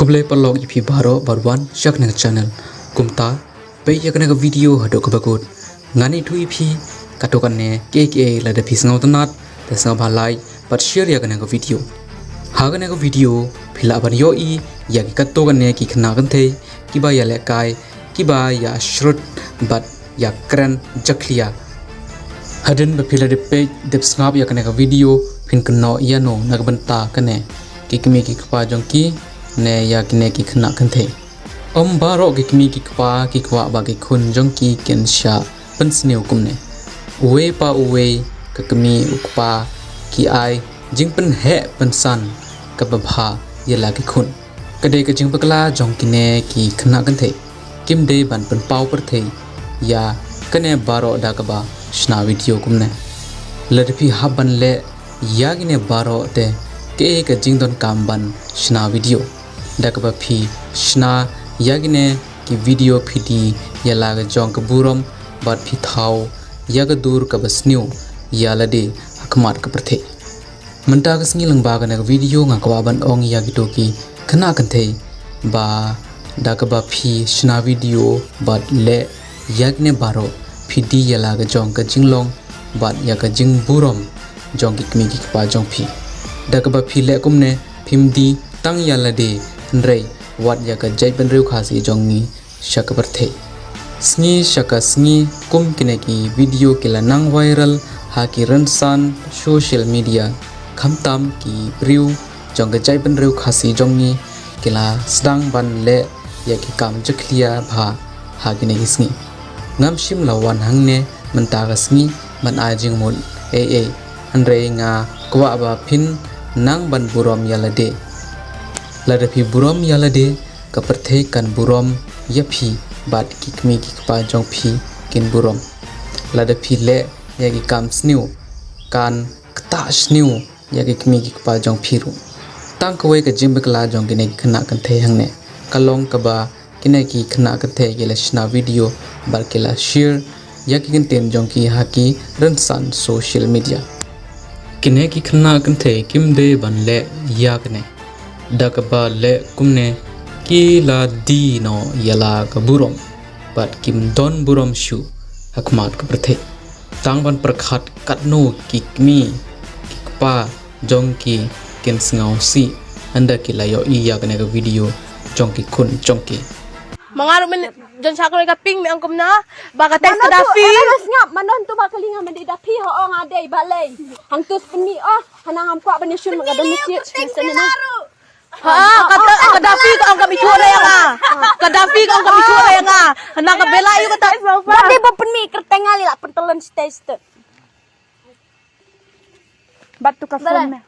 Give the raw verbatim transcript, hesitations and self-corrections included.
Khublei paralok ïa phi baroh ba wan sha kane ka channel. Kumta, peit ïa kane ka video haduh kaba kut. Ngan ïathuh ïa phi katto katne kiei kiei, lada phi sngewtynnat te sngewbha like bad share ïa kane ka video. Ha kane ka video phi lah ban ïohi ïa ki katto katne ki khynnah kynthei kiba ïalehkai, kiba ïa shrut bad ïa kren jakhlia. Hadien ba phi la dep peit dep sngap ïa kane ka video, phin kynnoh ïano na ka bynta kane ki kmie ki kpa jong ki ne ïa kine ki khynnah kynthei. Ym baroh ki kmie ki kpa ki kwah ba ki khun jong ki kin shah pynsniew kumne. Uwei pa uwei ka kmie u kpa ki ai jingpynheh pynsan kaba bha ïa la ki khun. Ka dei ka jingbakla jong kine ki khynnah kynthei. Kim dei ban pynpaw pyrthei ïa kane baroh da kaba shna video kumne. Lada phi hap ban leh ïa kine baroh te, kaei ka jingdonkam ban shna video? Da kaba phi shna ïa kine ki video phi die ïa la ka jong ka burom bad phi thaw ïa ka dur kaba sniew ïa lade ha khmat ka pyrthei. Mynta ka sngi lyngba kane ka video nga kwah ban ong ïa kito ki khynnah kynthei ba da kaba phi shna video bad leh ïa kine baroh, phi die ïa la ka jong ka jinglong bad ïa ka jingburom jong ki kmie ki kpa jong phi. Da kaba phi leh kumne, phim die tang ïa lade, hynrei wat ïa ka jaitbynriew Khasi jong ngi sha ka pyrthei. Sngi sha ka sngi kum kine ki video ki la nang viral ha ki rynsan social media, khamtam ki briew jong ka jaitbynriew Khasi jong ngi ki la sdang ban leh ïa ki kam jakhlia bha ha kine ki sngi. Ngam shym la wan hangne mynta ka sngi ban ai jingmut ei ei, hynrei nga kwah ba phin nang ban burom ïa lade. Lada phi burom ïa lade, ka pyrthei kan burom ïa phi bad ki kmie ki kpa jong phi kin burom. Lada phi leh ïa ki kam sniew, kan ktah sniew ïa ki kmie ki kpa jong phi ruh. Tang kawei ka jingbakla jong kine ki khynnah kynthei hangne ka long kaba kine ki khynnah kynthei ki la shna video bad ki la share ïa ki ktien jong ki ha ki rynsan social media. Kine ki khynnah kynthei kim dei ban leh ïa kane. Da kaba leh kumne ki la die noh ïa la ka burom bad kim don burom shuh ha khmat ka pyrthei. Tang ban pyrkhat katno ki kmie ki kpa jong ki kin sngewsih ynda ki la ïohi ïa kane ka video jong ki khun jong ki. Ma nga ruh mynne jan shakri ka ping me ong kumne ba ka test ka Dafi. Mano tu ba kali nga mynta Dafi ho ong adei balei. Hangtu speni oh hana ngam kwah ban ïashun ma ka Dafi. Ha, kata ka Dafi ka ong ka mitu le nga. Ka Dafi ka ong ka mitu le nga. Hana ka bela yu kata. Ba dei ba pynmih kyrteng nga lei la pyntelan stage tu. Bat tu ka phone me.